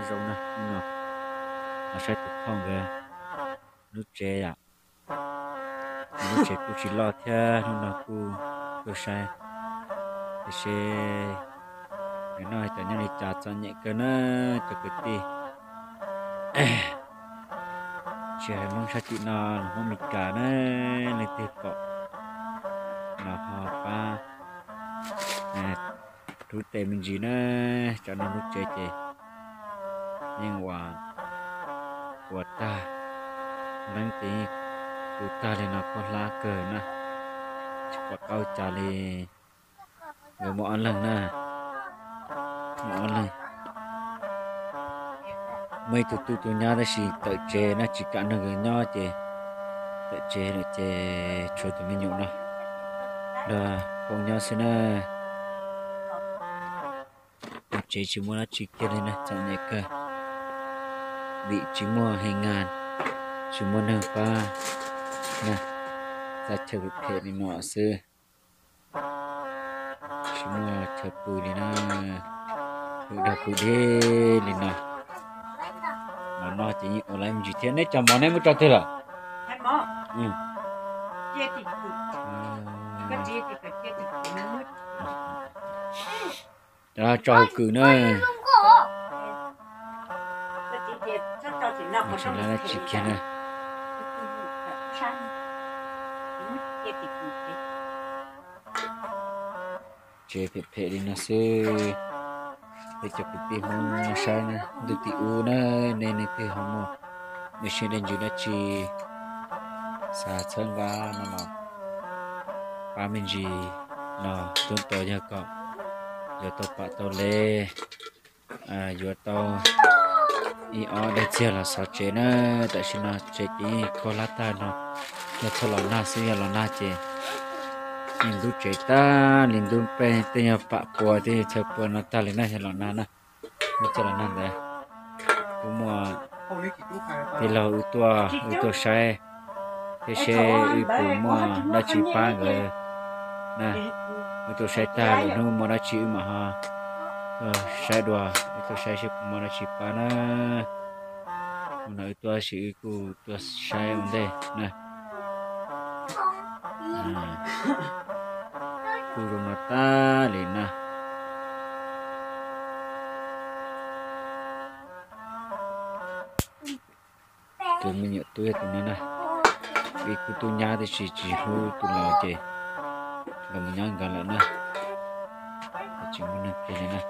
Zoo na, hnub no los saib tus phauj nkawd lub tsev yom. Lub tsev kuj tsis loj thiab, hnub no kuj tuaj saib, tiam sis nws noj cov nyob li cas txom nyem kawg na cov kwv tij. Tsis hais Hmoob sab tim no, los Hmoob Meskas na, leej twg pom los ho pab rub tes me ntsis na. Cov no lub tsev ces yeej ua, ua tag, leej twg tu tag li no khaub hlab kawg na, tsis pom qab ua cas li. Nkawd muaj ob leeg na, muaj ob leeg, muaj ib tug tub tub nyab tab sis tawm tsev na, tsis kam nrog nkawd nyob ces tawm tsev lawm ces tshuav tus me nyuam no nrog phauj nyob xwb na. Ua tsev tsis muaj dab tsi kiag li na, txom nyem kawg, vim tsis muaj hee ngas, tsis muaj neeg pab na, txoj chaw phem phem li no xwb, tsis muaj chaw pw li na, pw dog pw dig li no. Mov noj ces yeej ua lawm me ntsis thiab. Neb cov mov neb muab tso twg lawm? Cov no tso hauv kws na. Tsis lab dab tsi kiag na. Tsev phem phem li no xwb. Peb cov kwv tij Hmoob saib na, ntu tim ub na, nej leej twg ho muaj dej siab dej ntsws dab tsi xav txhawb nqa no los pab me ntsis los tub tos yog kom yuav tau pam tau lev, yuav tau ib ob daim txiag los xov tsev na. Tam sim no tsev ces khaub hlab tag no, yog txhaj los nag xwb, yog los nag ces yeej ntub tsev tag li, ntub peb tej nyuag pam pua tej chaw pua no tag li na, yog los nag na. Ntub txhaj los nag ntawd kuj muaj tij laug wb tuaj, wb tuaj saib thiab seb wb puas muaj dab tsi pab nkawd na. Wb tuaj saib tag lwm hnub muaj dab tsi wb mam ho tuaj saib dua, wb tuaj saib seb puas muaj dab tsi pab na. Hnub no wb tuaj tab sis wb kuj tuaj saib ua ntej na. Kuj zoo no tag li na. Tus me nyuam tub yog tus no na, ib khub tub nyab tiam sis tsis hlub tus laus ces nkawd mus nyob nkawd lawm na, tsis muaj neeg plig li na.